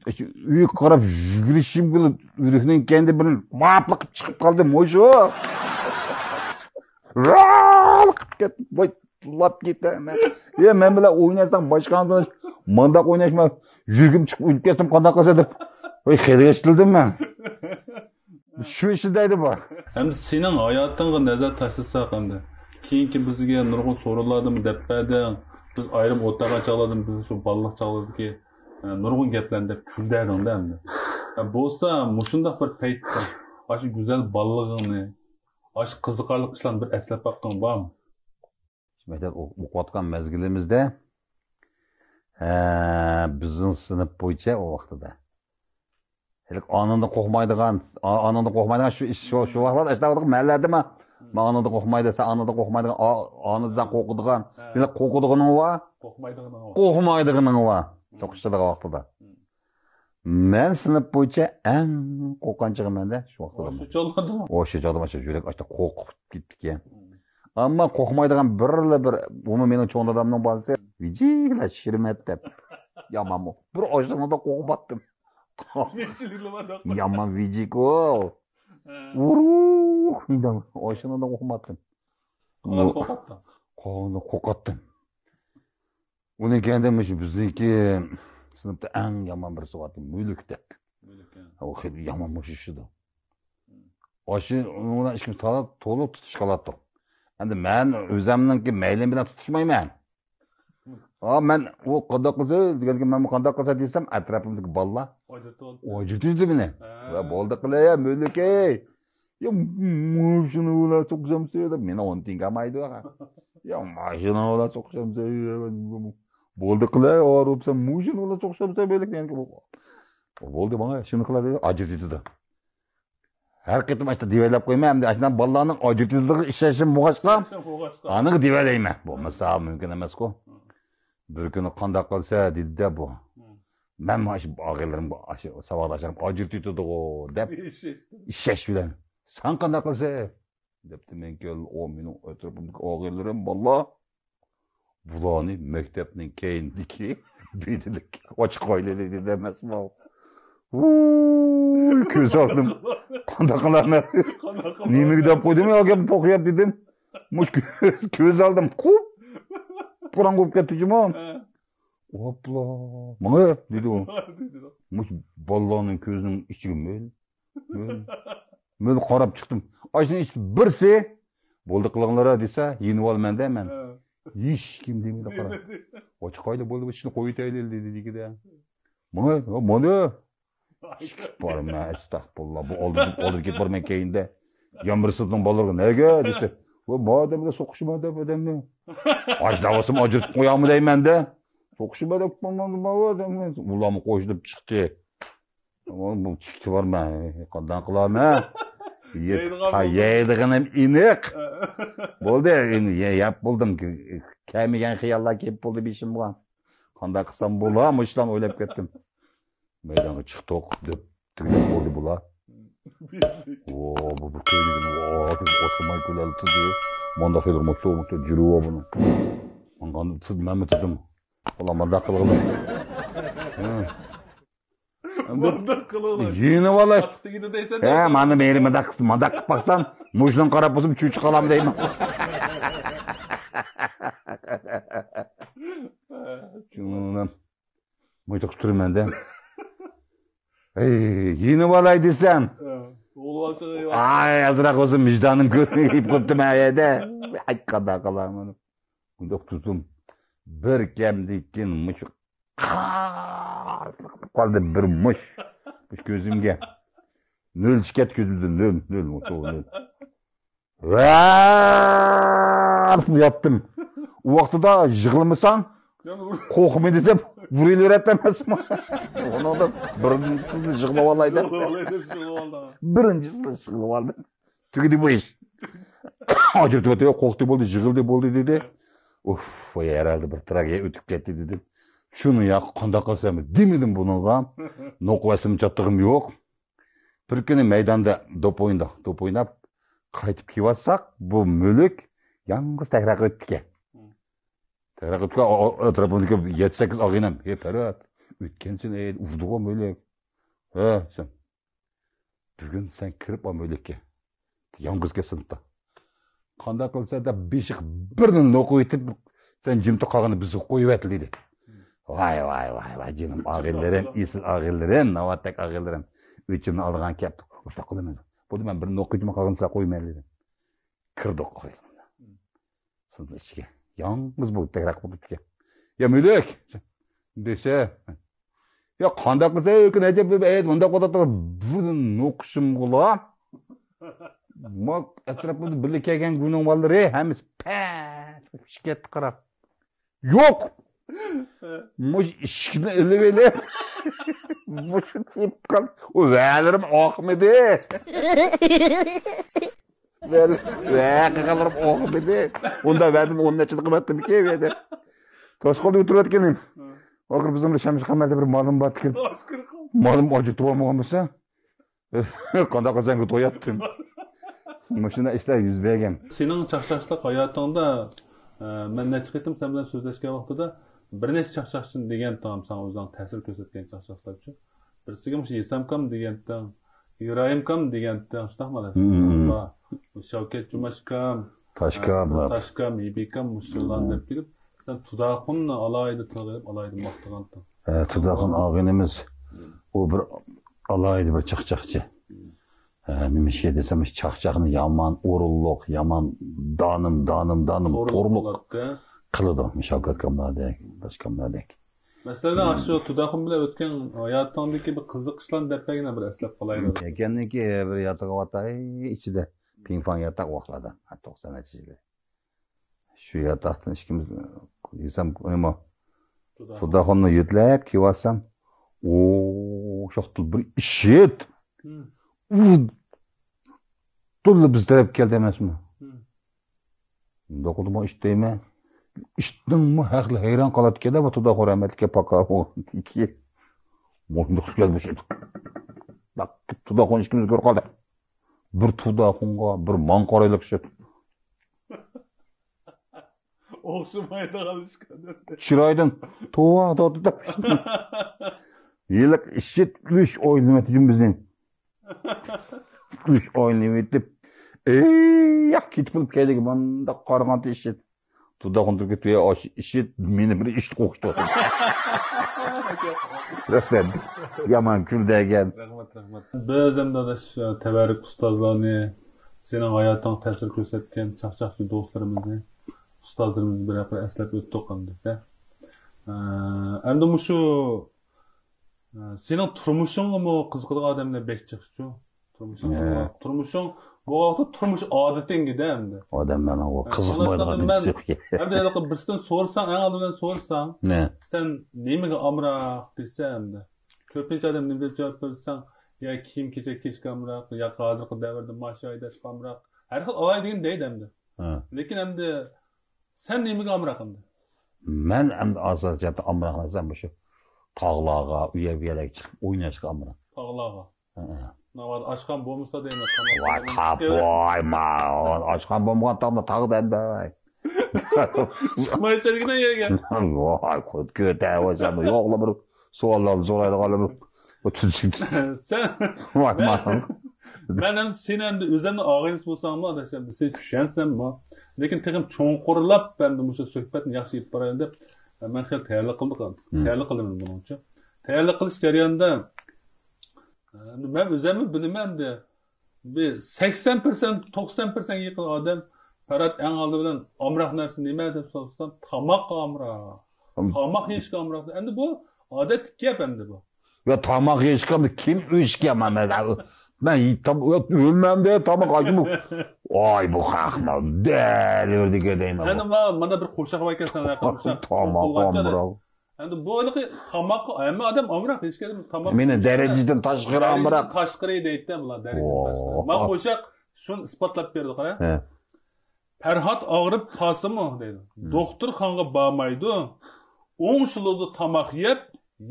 ئۆيگە قاراپ يۈگۈرۈشۈم بىلەن ئۆرۈكنىڭ كەينىدە بىر لاپ لىقىپ چىقىپ قالدى، مۇشۇ. ۋاي، لاپ كېتەمەن. يا، مەن بىلەن ئويناشساڭ باشقا ئادەم، مانداق ئويناشما. يۈرىكىم چىقىپ ئۆلۈپ كەتسەم قانداق قىلسا دەپ. ۋاي، خېلى ئېچىلدىم مەن. شۇ ئىشتا دەيدۇ بۇ. ئەمدى سېنىڭ ھاياتىڭغا نەزەر تاشلىساق ئەمدى. كېيىنكى بىزگە نۇرغۇن سورۇنلاردىمۇ دەپ بەردىڭ. بىز ئايرىم ئولتۇرغان چاغلاردىمۇ بىز شۇ بالىلىق چاغلاردىكى، ئە، نۇرغۇن گەپلەرنى دەپ كۈلدۈردىڭ-دە ئەمدى. ئە، بولسا مۇشۇنداق بىر پەيتتە ئاشۇ گۈزەل بالىلىقىڭنى، ئاشۇ قىزىقارلىق ئىشلارنى بىر ئەسلەپ باققىن بارمۇ؟ مەكتەپ ئوق-، ئوقۇۋاتقان مەزگىلىمىزدە، ھە، بىزنىڭ سىنىپ بويىچە ئۇ ۋاقتىدا. ھېلىقى ئانىڭدىن قورقمايدىغان، ئا-، ئانىڭدىن قورقمايدىغان شۇ ئىش، شۇ، شۇ ۋاقىتلاردا ئاشۇنداق ۋاقىت مەھەللىدىمۇ؟ مم. ماڭا ئانىڭدىن قورقمايدۇ، سەن ئانىڭدىن قورقمايدىغان، ئا-، ئانىدىن سەن قورقىدىغان، ھە. ھېلىقى قورقىدىغىنىڭ بار، قورقمايدىغىنىڭ بار. قورقمايدىغىنىڭ بار. مم. سوقۇشىدىغان ۋاقتىدا. مم. مەن سىنىپ بويىچە ئەڭ قورققان چېغىم مەندە شۇ ۋاقىتتا بولدى. شۇ چاغلاردا. ئو، شۇ چاغدا مانا شۇ يۈرەك ئاشتا قورقۇپ كېتىپتىكەن. مم. ئەمما قورقمايدىغان بىرلا بىر، بۇمۇ مېنىڭ چوڭ دادامنىڭ بالىسى، ۋىجىكلا شىرمەت دەپ. يامانمۇ. بىر ئاشۇنىڭدا قورقماپتىم. يامان ۋىجىك ئۇ. ھە. ئۇرۇق دېدىم. ئاشۇنىڭدا قورقماپتىم. قورقاتتىڭ. قورقاتتىم. ئۇنىڭ كەينىدە مۇشۇ بىزنىڭكى سىنىپتا ئەڭ يامان بىرسى بارتى، مۈلۈك دەپ. مۈلۈك، ھە. ئۇ خېلى يامان مۇشۇشىدۇ. مم. ئاشۇ، ئۇنىڭ بىلەن ئىككىمىز تالا تولۇق تۇتۇشۇپ قالاتتۇق. ئەمدى مەن ئۆزۈمنىڭكى مەيلىم بىلەن تۇتۇشمايمەن. ھا، مەن ئۇ قانداق قىلسا دېگەنگە، مەن قانداق قىلسا دېسەم، ئەتراپىمدىكى بالىلار ئاجرىتىۋالدى. ئاجرىتىۋېتىدۇ مېنى. ھە. ۋە بولدى قىلە، يا مۈلۈك ئەي. يا مۇشۇنى بىلەن سوقۇشامسەن دەپ، مېنى ئون تىيىنگە ئالمايدۇ. يا ماشىنا بىلەن سوقۇشامسەن. بولدى قىلە، ئاغرىپ سەن مۇشۇنى بىلەن سوقۇشامسەن، بولدى ماڭا، شۇنى قىلە دەپ ئاجرىتىۋېتىدۇ. ھەر قېتىم ئاشۇنداق دېۋەيلەپ قويماي، ئەمدى ئاشۇنداق بالىلارنىڭ ئاجرىتىدىغىغا ئىشەنچىم بولغاچقا، ئىشەنچىم بولغاچقا. ئانىغا دېۋەيلەيمەن. بولمىسا مۇمكىن ئەمەسقۇ. بىر كۈنى قانداق قىلسا دېدى-دە بۇ. مم. مەنمۇ ئاشۇ ئاغىنىلىرىم، ئاشۇ ساۋاقداشلىرىم ئاجرىتىۋېتىدىغۇ دەپ ئىشەنچ بىلەن. سەن قانداق قىلسا؟ دەپتۇ مەن كەل-، ئۇ مېنىڭ ئەتراپىمدىكى ئاغىنىلىرىم بالىلار. بۇلارنى مەكتەپنىڭ كەينىدىكى بېدىلىك ئاچ قويلىدى دېدى ئەمەسمۇ. ۋۇي، كۆز ئالدىم. قانداق قىلارمەن؟ قانداق قىلارمەن؟ نېمىگە دەپ قويدۇم يا گەپ توقۇياپ دېدىم. مۇش كۆز ئالدىم قۇپ قاراڭغۇ بولۇپ كەتتى جۇمۇ. ھە. ئوپلا، ماڭا دېدى ئۇ. دېدى. مۇش بالىلارنىڭ كۆزىنىڭ ئىچىگە مۆل. مەن، مەن قاراپ چىقتىم. ئاشۇنىڭ ئىچىدە بىرسى، بولدى قىلىڭلار دېسە، يېنىۋالىمەن دە مەن. ھە. ھېچكىم دېمىدى قارا. دېمىدى. ئاچىقايلى بولدى، بۇ ئىشنى قويۇۋېتەيلى دېدى دېگىدە. مانا، مانا. چىقىپ بارىمەن، ئەستەغپۇرۇللا. بۇ ئالدىدا، ئالدىدا كېتىپ بارىمەن كەينىدە. يان بىر سىنىپنىڭ بالىلىرىغا، نەگە دېسە، ۋە ما ئادەم بىلەن سوقۇشىمەن دەپ ئادەمنى. ئاش داۋاسىمۇ ئاجرىتىپ قويامۇ دەيمەن دە. سوقۇشىمەن دەپ، ئۇلارمۇ قوشۇلۇپ چىقتى. بۇ چىقىشى بار مەن قانداق قىلارمەن؟ يەيدىغىنىم ئېنىق. بولدى، ئەمدى يەپ بولدۇم. كەلمىگەن خىياللار كېلىپ بولدى بېشىمغا. قانداق قىلسام بولا؟ مۇشۇلارنى ئويلاپ كەتتىم. مەيدانغا چىقتۇق دەپ تۈگىدەك بولدى بۇلار. ۋو، بۇ بىر كۆيگىنى، ۋو، دەپ ئوسۇلماي كۈلەلتىدى. مۇنداق يولۇرما سوغۇقتا جۈرۈۋا بۇنى. ماڭغان تۇتۇپ مەنمۇ تۇتتۇم. ئۇلار مۇنداق قىلغىلى. مۇنداق قىلغىلى. يېنىۋالاي. قاتتىق تېگىدۇ دەيسەن. ھە، مانا مېنى مۇنداق، مۇنداق قىلىپ باقسام، مۇشۇنىڭ قاراپ بولسام چۈچۈ قالام دەيمەن. جۇمۇنۇم. مۇيتۇق تۇرىمەن-دە. ئەي، يېنىۋالاي دېسەم. ئاي، ئازراق بولسا ۋىجدانىم كۆتۈرۈپ قوپتۇ مەن يەردە. ئاي، قانداق قىلارمەن؟ مۇنداق تۇتۇم. بىر كەمدىكىن مۇشۇ قالدى بىر مۇش. مۇشۇ كۆزۈمگە. نۆل چىقىپ كەتتى كۆزۈمدىن. نۆل، نۆل، نۆل. ۋاپ ياتتىم. ئۇ ۋاقتىدا يىغلىمىساڭ، قورقمىدى دەپ ۋۇرۇۋېرەتتى ئەمەسمۇ؟ ئۇنىڭدا بىرىنچىسىنى يىغلىۋالاي دەپ. بىرىنچىسىنى يىغلىۋالدىم. تۈگىدى بۇ ئىش. ئاجرىتىۋەتتى، قورقتى بولدى، يىغلىدى بولدى دېدى. ئۇف، ھەرھالدا بىر تراگېدىيە ئۆتۈپ كەتتى دېدىم. شۇنى يا قانداق قىلسام دېمىدىم بۇنىڭغا. نوقۇپ ئەسلىمە چاتتىغىم يوق. بىر كۈنى مەيداندا دوپ ئوينىدۇق. دوپ ئويناپ قايتىپ كېلىۋاتساق، بۇ مۈلۈك يالغۇز تەكرار قىلىپتىكەن. تەكرار قىلىپتىكەن، ئەتراپىمدىكى يەتتە سەككىز ئاغىنەم، ھەي پەرھات، ئۆتكەنسىنى ئۇردۇغۇ مۈلۈك. ھە، سەن. بۈگۈن سەن كىرىپ ئال مۈلۈككە. يالغۇز كەلسۇن. قانداق قىلسا دەپ بېشىغا بىردىن نوقۇپ ئېتىپ، سەن جىمتە قالغىنى بىزگە قويۇۋەتلى دېدى. ۋاي، ۋاي، ۋاي، ۋاي، جېنىم ئاغىنىلىرىم، ئېسىل ئاغىنىلىرىم، ناۋاتتەك ئاغىنىلىرىم. ئۆچۈمنى ئالىدىغان كەپتۇ. ئۇشتاق قىلىمەن. بولدى، مەن بىر نوقۇپ ئېتىمەن قالغىنى سىلەر قويمايلى دېدىم. كىردۇق ئاغىنىلىرىم. سىنىپنىڭ ئىچىگە. يالغۇز بۇ تەكرار قىلىپ ئۆتكەن. يا مۈلۈك! دېسە. يا قانداق قىلسا ئۆكۈن ئەجەب دەپ ئەيت، مۇنداق قىلىپ بۇ نوقۇشۇمغىلا. ما ئەتراپىمدا بىللە كەلگەن گۇنىڭ بالىلىرى ھەممىسى پەت قىلىپ ئىشىككە قاراپ. يوق! مۇشۇ ئىشىكنى ئېلىۋېلىپ، مۇشۇ تېپىپ قال. ئۇ ۋەلىرىم ئاقمىدى. ۋە، ۋە قىلغانلىرىم ئوخۇپ ئىدى. ئۇندا ۋەدىنى ئون نەچچىنى قىلىۋەتتىمكى، ۋەدە. توشقۇلدا ئولتۇرۇۋەتكىنىم. ئاخىر بىزنىڭ بىر شەمشى قەمەردە بىر مالىم بار تىكىپ. مالىم ئاجرىتىپ بولمىغان بولسا، قانداق قىلسا توياتتىم. مۇشۇنداق ئىشلار يۈز بەرگەن. سېنىڭ چاقچاقچىلىق ھاياتىڭدا، ئە، مەن نەچچە قېتىم سەن بىلەن سۆزلەشكەن ۋاقتىدا بىر نەچچە چاقچاقچىنى دېگەنتىڭ، ساڭا ئۆزۈڭ تەسىر كۆرسەتكەن چاقچاقچىلارچۇ. بىرسىگە مۇشۇ ھېسامكام دېگەنتىڭ، ئىبراھىمكام دېگەنتىڭ، شۇنداقمۇ؟ مم. شاۋكەت جۇماشكام، تاشكام، ھە، تاشكام، ھېبىكام مۇشۇلارنى دەپ كېلىپ، سەن تۇداخۇننى ئالاھىدە تىلغا ئېلىپ، ئالاھىدە ماختىغانتىڭ. ھە، تۇداخۇن ئاغىنىمىز، مم، ئۇ بىر ئالاھىدە بىر چاقچاقچى. مم. ھە، نېمىشقا دېسەم، چاقچاقنى يامان ئورۇنلۇق، يامان دانىم، دانىم، دانىم، تورلۇق قىلىدۇ. شاۋكەتكاملاردەك، تاشكاملاردەك. مەسىلەن، مم، ئاشۇ تۇداخۇن بىلەن ئۆتكەن ھاياتىڭدىكى بىر قىزىقىشلارنى دەپ بەرگىنە، بىر ئەسلەپ قالايلى. كەلگەندىن كېيىن بىر ياتىقىۋاتاي ئىچىدە. پىڭفاڭ ياتاق ۋاقلاردا. توقسان نەچچە يىلى. شۇ ياتاقتىن ئىككىمىز يېسام، نېمە؟ تۇداخۇن. تۇداخۇننى يۆتلەپ كېلىۋاتسام، ئو، شۇ بىر ئىشىت. مم. ئۇ، تولا بىز تەرەپكە كەلدى ئەمەسمۇ؟ مم. شۇنداق بولدىمۇ ئىت دەيمەن. ئىتنىڭمۇ ھەقلى ھەيران قالاتتىكەن-دە، بۇ تۇداخۇن رەھمەتلىككە پاكا بولغاندىكى. مۇشۇنداق كەلدى شۇ. تۇداخۇن ئىككىمىز كۆرۈپ قالدى. بىر تۇداخۇنغا، بىر ماڭا قارايلى شۇ. ئوخشىمايدىغان ئىش. چىرايىدىن توۋا، توۋا، توۋا. ھېلىقى ئىشىت ئۈچ ئويلىنىۋەتتى جۇمۇ بىزنى. ئۈچ ئويلىنىۋېتىپ، ئېيياق كېتىپ بولۇپ كەيدىگە مۇنداق قارىغانتى ئىشىت. تۇداخۇن تۇرۇپ كېتىپ، ئاشۇ ئىشىت مېنى بىر ئىشىت قوقۇشتۇردى. رەھمەت. يامان كۈلدۈرگەن. رەھمەت، رەھمەت. بىز ئەمدى ئاداش تەۋەررۈك ئۇستازلارنى، سېنىڭ ھاياتىڭغا تەسىر كۆرسەتكەن چاقچاقچى دوستلىرىمىزنى، ئۇستازلىرىمىزنى بىر ھەپتە ئەسلەپ ئۆتتۇق ئەمدى. ئە، ئەمدى مۇشۇ، ئە، سېنىڭ تۇرمۇشۇڭغىمۇ قىزىقىدىغان ئادەملەر بەك جىقچۇ. تۇرمۇشۇڭ، ھە، تۇرمۇشۇڭ، بۇ ۋاقىتتا تۇرمۇش ئادىتىڭگىدە ئەمدى. ئادەملەرنىڭ ئۇ، ھە، قىزىقمايدىغان نېمىسى يوق. ئەمدى ھېلىقى بىرسىدىن سورىساڭ، ئەڭ ئالدى بىلەن سورىساڭ، نە؟ سەن نېمىگە ئامراق دېسە ئەمدى. كۆپىنچە ئادەم نېمە دەپ جاۋاب بېرىدۇ دېسەڭ، يا كىيىم كېچەك كىيىشكە ئامراق، ياكى ھازىرقى دەۋردە ماشىنا ھەيدەشكە ئامراق، ھەر خىل ئالاي دېگەن دەيدۇ ئەمدى. ھە. لېكىن ئەمدى سەن نېمىگە ئامراق ئەمدى؟ مەن ئەمدى ئاساسىي جەھەتتە ئامراق نەرسەم مۇشۇ تاغلارغا، ئۇ يەر بۇ يەرگە چىقىپ ئويناشقا ئامراق. تاغلارغا. ھە، ھە. ناۋادا ئاشخانا بولمىسا دەيمەن. ۋاي، تاپ، ۋاي، ما، ئاشخانا بولمىغان تاغدا تاغدا ئەمدى. چىقمايسەن دېگىنە يەرگە. ۋاي، كۆتە، ۋاي، سەن يوقلا بىر سوئاللارنى سورايدىغانلار بىر ئوتتۇز. سەن، ۋاي، مەن، ماڭا. مەن ئەمدى سېنى ئەمدى ئۆزۈمنىڭ ئاغىنىسى بولساڭمۇ، ئاداش، ئەمدى سېنى چۈشەنسەممۇ. لېكىن تېخىمۇ چوڭقۇرلاپ ئەمدى مۇشۇ سۆھبەتنى ياخشى ئېلىپ بارايلى دەپ، مەن خېلى تەييارلىق قىلدىم. ھىم. تەييارلىق قىلدىم بۇنىڭ ئۈچۈن. تەييارلىق قىلىش جەريانىدا، ئەمدى مەن ئۆزۈممۇ بىلىمەن ئەمدى. بىر سەكسەن پىرسەنت، توقسان پىرسەنتكە يېقىن ئادەم، پەرھات، ئەڭ ئالدى بىلەن ئامراق نەرسە نېمە دەپ سورىسام، تاماققا ئامراق. ھىم. تاماق يېيىشكە ئامراق. ئەمدى بۇ ئادەتتىكى گەپ ئەمدى بۇ. يا تاماق يېيىشكە كىم ئۆشكە مەن، مەن، مەن يېيىپ تام-، يا ئۆلمەمدە تاماق ئاچمۇ. ئاي، بۇ خەقمۇ دەلىۋىردىكى دەيمەن. ئەنە ما-، مانا بىر قوشاق باركەن، سەن قوشاق تاماق قوشۇلغانكەن. ئامراق. ئەمدى بۇ ھېلىقى تاماققا ھەممە ئادەم ئامراق، ھېچ كىم تاماق مېنى يېمەيدۇ. دەرىجىدىن تاشقىرى دەرىجىدىن ئامراق. تاشقىرى دەيدىتتە بۇلار، دەرىجىدىن تاشقىرى. ما قوشاق شۇنى ئىسپاتلاپ بەردى، قارا. ھە. پەرھات ئاغرىپ قالسىمۇ دەيدۇ. ھىم. دوختۇرخانىغا بارمايدۇ. ئوڭشىلىدۇ تاماق يەپ،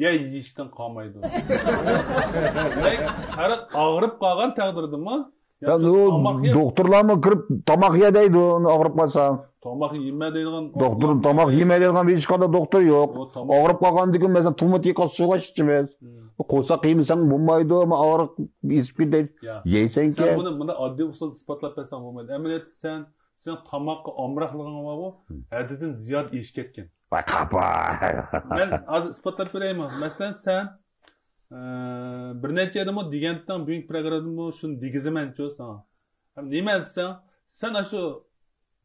يەي يېيىشتىن قالمايدۇ. دېمەك، پەرھات ئاغرىپ قالغان تەقدىردىمۇ يا يا، تاماق يەپ. دوختۇرلارمۇ كىرىپ تاماق يە دەيدۇ، ئاغرىپ قالسا. تاماق يېمە دەيدىغان. دوختۇر، تاماق يېمە دەيدىغان ھېچقانداق دوختۇر يوق. ئاغرىپ قالغاندىكىن مەسىلەن، تۇمۇت يېقىلسا سۇغا ئىچىمىز. ھىم. قورساق يېمىسەڭ بولمايدۇ، ئاغرىق ئېسىپ كېتەي. يا. يەيسەنكى. سەن بۇنى مۇنداق ئاددىي ئۇسۇلدا ئىسپاتلاپ بەرسەڭ بولمايدۇ. ئەمەلىيەتتە سەن سېنىڭ تاماققا ئامراقلىقىڭ بارغۇ، ھىم. ھەددىدىن زىيادە ئېشىپ كەتكەن. ۋاي، قاپا. مەن ھازىر ئىسپاتلاپ بېرەيمۇ؟ مەسىلەن، سەن، ئە، بىر نەچچە ئادەممۇ دېگەنتىڭ، بۈگۈنكى پروگراممىمۇ شۇنى دېگۈزىمەنچۇ ساڭا. ھەم نېمە دېسەڭ، سەن ئاشۇ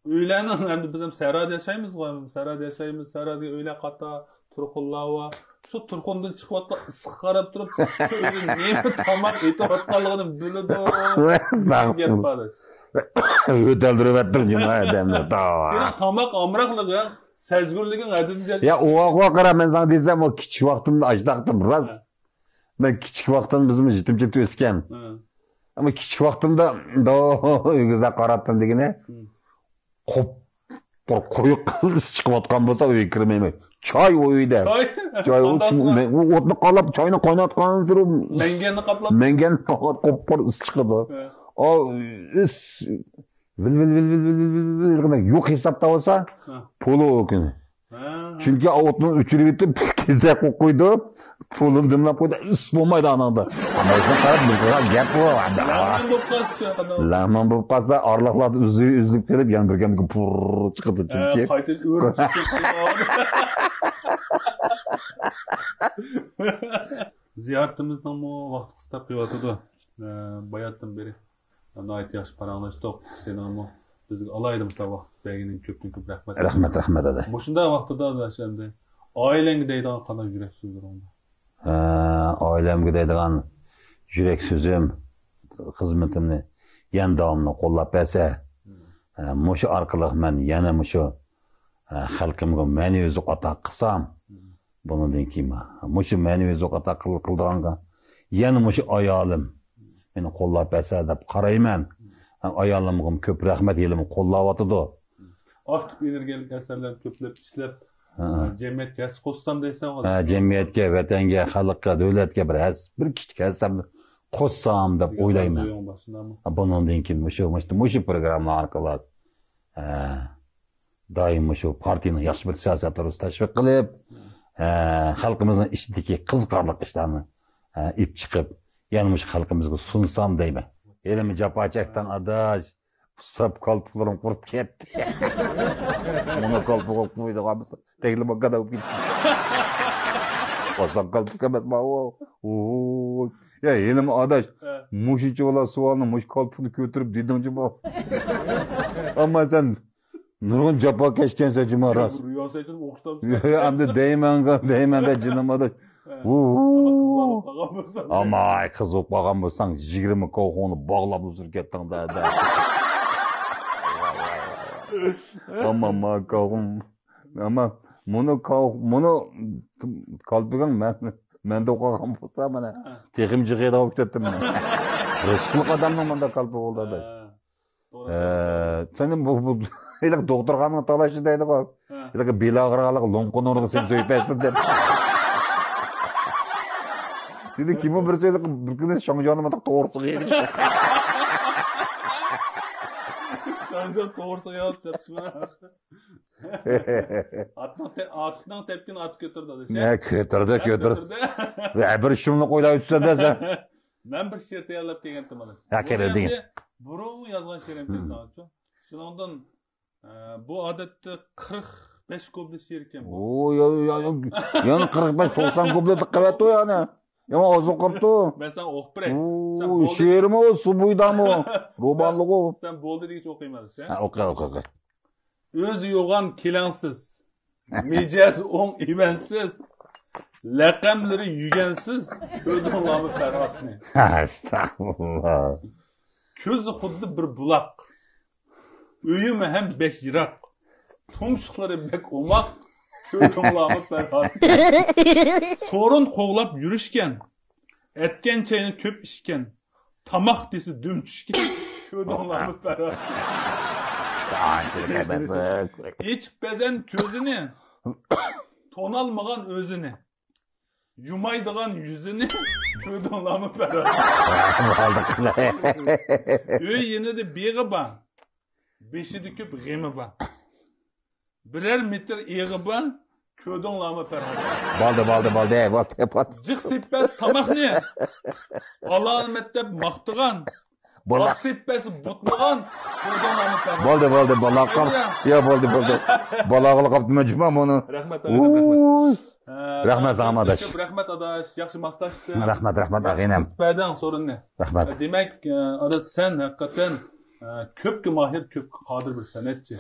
ئۆيلەرنىڭ، ئەمدى بىز ھەم سەھرادا ياشايمىزغۇ، ھەم سەھرادا ياشايمىز، سەھرادىكى ئۆيلەر قاتار، تۇرخۇنلار بار. شۇ تۇرخۇندىن چىقىۋاتقان ئىسسىققا قاراپ تۇرۇپ، شۇ ئۆيدە نېمە تاماق ئېتىۋاتقانلىقىنى بىلىدۇ. گەپ بار. ھۆتەلدۈرۈۋەتتىم جۇمۇ ئادەمنى. سېنىڭ تاماق ئامراقلىقىڭ، سەزگۈرلۈكۈڭ ھەددىدىن زىيادە. يا، ئۇ ۋاقىتقا قارا، مەن ساڭا دېسەم، ئۇ كىچىك ۋاقتىمدا ئاشۇنداقتىم، راست. ھە. مەن كىچىك ۋاقتىمدا بىزمۇ يېتىمچىلىكتە ئۆسكەن. ھە. ئەمما كىچىك ۋاقتىمدا ئۆگزە قاراتتىم دېگىنى، ھە. قوپ-، بىر قويۇق ئىس چىقىۋاتقان بولسا، ئۆيگە كىرمەيمەن. چاي ئۇ ئۆيدە. چاي؟ چاي ئۇ، ئانداق مە-، ئۇ ئوتنى قالاپ، چاينى قايناتقان سېرى مەڭگەننى قاپلاپ. مەڭگەن قاپلاپ قوپقۇر ئىس چىقىدۇ. ھە. ئا، ئىس ۋىل، ۋىل، ۋىل يوق ھېسابتا بولسا، ھە. پولۇ ئۇ كۈنى. ھە. چۈنكى ئوتنى ئۆچۈرۈۋېتىپ، كېسەك قويۇپ قويدۇم. پۇلۇم دىملاپ قويدى. ئىس بولمايدۇ ئاناڭدا. ئانىسىنى قاراپ، بىر قىلغان گەپ بۇ. لەڭمەن بولۇپ قالسا، لەڭمەن بولۇپ قالسا، ئارىلىقلاردا ئۈزۈلۈپ، ئۈزۈلۈپ كېلىپ، يەنە بىر كەمدىكى پۇر چىقىدۇ. ھە، چۈنكى قايتا ئۆرۈپ چىقىپ. زىيارىتىمىزنىڭمۇ ۋاقتى قىستاپ قېلىۋاتىدۇ. ئە، باياتتىن بېرى ناھايىتى ياخشى پاراڭلاشتۇق. سېنىڭمۇ بىزگە ئالاھىدە مۇشۇنداق ۋاقىت بەرگىنىڭ كۆپتىن كۆپ رەھمەت. رەھمەت، رەھمەت، ئاداي. مۇشۇنداق ۋاقتىدا، ئاداش، ئەمدى ئائىلەڭگە دەيدىغان قانداق يۈرەك سۆزلىرىڭ بار؟ ھە، ئائىلەمگە دەيدىغان يۈرەك سۆزۈم، خىزمىتىمنى يەنە داۋاملىق قوللاپ بەرسە، ھە، مۇشۇ ئارقىلىق مەن يەنە مۇشۇ، ھە، خەلقىمگە مەنىۋى ئوزۇق ئاتا قىلسام، بۇنىڭدىن كېيىن مۇشۇ مەنىۋى ئوزۇق ئاتا قىل-، قىلىدىغانغا يەنە مۇشۇ ئايالىم مېنى قوللاپ بەرسە دەپ قارايمەن. ھەم ئايالىمغىمۇ كۆپ رەھمەت، ھېلىمۇ قوللاۋاتىدۇ. ئاكتىپ ئېنېرگىيەلىك ئەسەرلەرنى كۆپلەپ ئىشلەپ، ھە. جەمئىيەتكە ھەسسە قوشسام دەيسەن. ھە، جەمئىيەتكە، ۋەتەنگە، خەلققە، دۆلەتكە بىر ھەس-، بىر كىچىك ھەسسەمنى قوشسام دەپ ئويلايمەن. ھە، بۇنىڭدىن كېيىن مۇشۇ، مۇشۇ، مۇشۇ پروگرامما ئارقىلىق، ھە، دائىم مۇشۇ پارتىيەنىڭ ياخشى بىر سىياسەتلىرىنى تەشۋىق قىلىپ، ھە، خەلقىمىزنىڭ ئىچىدىكى قىزىقارلىق ئىشلارنى، ھە، ئېلىپ چىقىپ، يەنە مۇشۇ خەلقىمىزگە سۇنسام دەيمەن. ھېلىمۇ جاپا چەكتىڭ، ئاداش. ئۇسساپ كالپۇكلىرىڭ قۇرۇپ كەتتى. مانا كالپۇك قويىدىغان بولسا، تەگلىماكان بولۇپ كېتىپتۇ. ئۇسساپ كالپۇك ئەمەس، ماۋۇ. ۋوي. يا، ھېلىمۇ ئاداش، ھە. مۇشۇنچە بالا سوئالنى مۇشۇ كالپۇكنى كۆتۈرۈپ دېدىڭ جۇمۇ. ئەمما سەن نۇرغۇن جاپا كەشكەنسەن جۇمۇ، راست. ئەمدى دەيمەن، دەيمەن دە جېنىم ئاداش. ھە. ۋۇ، ۋۇ. ئەمما قىز بولۇپ قالغان بولساڭ. ئەمما ئاي، قىز بولۇپ قالغان بولساڭ، يىگىرمە كوخۇڭنى باغلاپ ئۇزۇر كەتتىڭ دە، دە. ئەمما ما كوخۇم. ئەمما مۇنۇ كوخ-، مۇنۇ كالپۇكۇڭ مەن مەندە ئوقۇغان بولسا، مانا، ھە، تېخىمۇ جىق يەيدىغان بولۇپ كەتتىم مەن. رىشقىلىق ئادەمنىڭ مۇنداق قەلبى بولىدۇ. ھە. توغرا. ئە، سېنىڭ بۇ، بۇ، ھېلىقى دوختۇرخانىنىڭ تالاشچى دەيدىغۇ. ھە. ھېلىقى بېلى ئاغرىغانلىقى لوڭقا نۇرغا سېنى سۆيۈپ بەرسۇن دەپ. دېدى، كىمۇ بىرسى ھېلىقى بىر كۈنى شاڭجياننى مۇنداق توغرىسىغا يېرىشتى. شاڭجيان توغرىسىغا ياز دەپتىمەن. ئاتنىڭ تە-، ئاتنىڭ تەپكىنى ئات كۆتۈردى، دېسە. نە، كۆتۈردى، ھە، كۆتۈردى. كۆتۈردى. ۋە بىر شۇملۇق ئويلاپ ئۆتسەن دە سەن. مەن بىر شېئىر تەييارلاپ كەلگەنتىم، مانا. ھە، بۇنى قېنى دېگىن. ئەمدى بۇرۇن يازغان شېئىرىمكەن، مم، ساڭا، چۈ. شۇنىڭدىن، ئە، بۇ ئادەتتە قىرىق بەش كۇپلېت شېئىركەن بۇ. ئو، يا، يا، يا، يەنە قىرىق بەش، توقسان كۇپلېتلىق قىلىۋەتتى ئۇ يەنە. يامان ئازلىق قىلىپتۇ. مەن ساڭا ئوقۇپ بېرەي. سەن ئو، بولدى. شېئىرمۇ، سۇ بويىدامۇ، رومانلىقۇ. سەن بولدى دېگۈچە ئوقۇيمەن، ھە؟ ھە، ئوقۇ، ئوقۇ، ئوقۇ. ئۆزى يوغان كېلەڭسىز، مىجەزى ئوڭ ئىمەنسىز، لەقەملىرى يۈگەنسىز، كۆردۈڭلارمۇ پەرھاتنى؟ ئەستەغپۇرۇللا. كۆزى خۇددى بىر بۇلاق، ئۆيىمۇ ھەم بەك يىراق، تۇمشۇقلىرى بەك ئوماق، كۆردۈڭلارمۇ پەرھاتنى؟ سورۇن قوغلاپ يۈرۈشكەن، ئەتكەن چاينى كۆپ ئىچكەن، تاماق دېسە دۈم چۈشكەن، كۆردۈڭلارمۇ پەرھاتنى؟ ئېچىپ بەزەن كۆزىنى، تونالمىغان ئۆزىنى، يۇمايدىغان يۈزىنى، كۆردۈڭلارمۇ پەرھاتنى؟ ئۆي يېنىدا بېغى بار، بېشىدا كۆپ غېمى بار. بىرەر مېتىر ئېغى بار، كۆردۈڭلارمۇ پەرھات؟ بولدى، بولدى، بولدى، بولدى، بولدى. جىق سېپىپ بەرسە تاماقنى، ئالامەت دەپ ماختىغان، بولا. ئات سېپىپ بەرسە بۇتمىغان، كۆردۈڭلارمۇ پەرھات؟ بولدى، بولدى، بولا قاپ. يا، بولدى، بولدى. بولا قىلىپ قاپتىمەن جۇما بۇنى. رەھمەت، رەھمەت، رەھمەت. ئۇي. ھە، رەھمەت ساڭا، ئاداش. كۆپ رەھمەت، ئاداش. ياخشى ماسلاشتىڭ. رەھمەت، رەھمەت، ئاغىنەم. بەردىڭ سورۇننى. رەھمەت. دېمەك، ئاداش، سەن ھەقىقەتەن، كۆپكە ماھىر، كۆپكە قادىر بىر سەنئەتچى.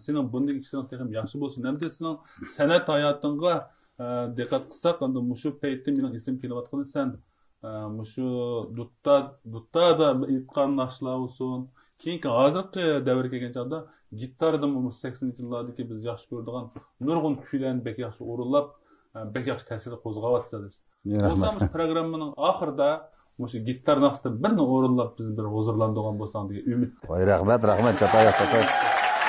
سېنىڭ بۇندىن كېيىنكى ئىشلىرىڭ تېخىمۇ ياخشى بولسۇن. ئەمدى سېنىڭ سەنئەت ھاياتىڭغا، دىققەت قىلساق، ئەمدى مۇشۇ پەيتتە مېنىڭ ئېسىمگە كېلىۋاتقىنى سەن، ئە، مۇشۇ دۇتتا، دۇتتادا ئېيتقان ناخشىلار بولسۇن، كېيىنكى ھازىرقى دەۋرگە كەلگەن چاغدا گىتاردىمۇ مۇشۇ سەكسىنىنچى يىللاردىكى بىز ياخشى كۆرىدىغان نۇرغۇن كۈيلەرنى بەك ياخشى ئورۇنلاپ، ئە، بەك ياخشى تەسىر قوزغاۋاتىسىز. يا، بولسا رەھمەت. مۇشۇ پروگراممىنىڭ ئاخىرىدا مۇشۇ گىتار ناخشىسىدىن بىرنى ئورۇنلاپ بىزنى بىر ھۇزۇرلاندۇرغان بولساڭ دېگەن ئۈمىد. ۋاي، رەھمەت، رەھمەت، چاتاياق، چاتاياق.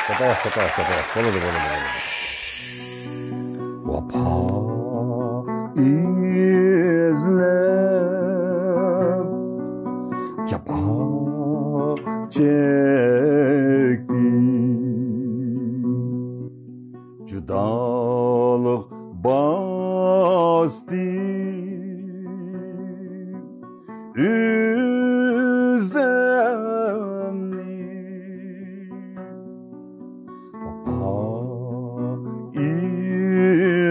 چاتاياق، چاتاياق، چاتاياق. بولىدۇ، بولىدۇ، بولىدۇ. ۋاپا ئىزلەپ جاپا چەكتىم، جۇدالىق باستى ئۆزۈمنى. ۋاپا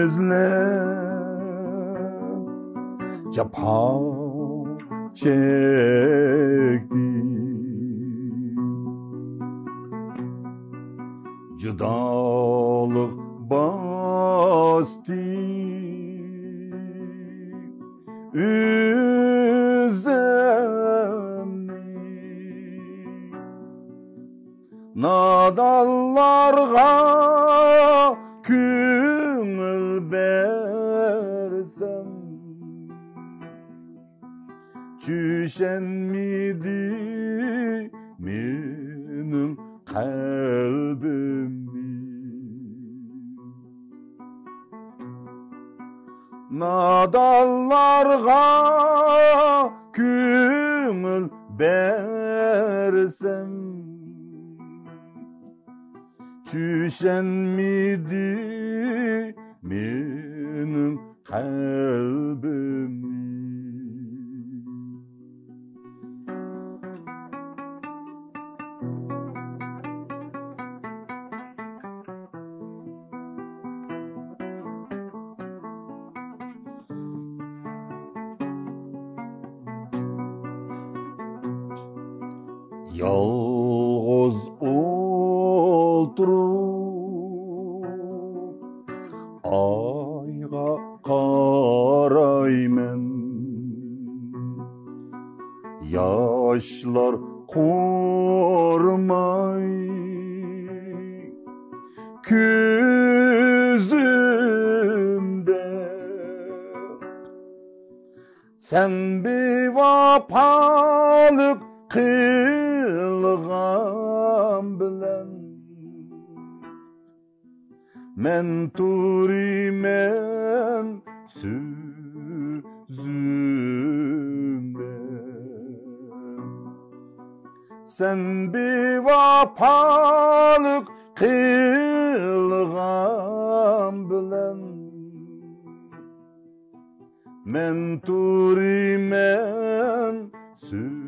ئىزلەپ جاپا چەكتىم، جۇدالىق باستى ئۆزۈمنى. نادانلارغا كۆڭۈل بەرسەم، چۈشەنمىدى مېنىڭ قەلبىمنى. نادانلارغا كۆڭۈل بەرسەم، چۈشەنمىدى مېنىڭ قەلبىمنى. يالغۇز ئولتۇرۇپ ئايغا قارايمەن، ياشلار قۇرۇماي كۆزۈمدە. سەن بىۋاپالىق قىلغان بىلەن، مەن تۇرىمەن سۆزۈمدە. سەن بىۋاپالىق قىلغان بىلەن، مەن تۇرىمەن سۆزۈمدە.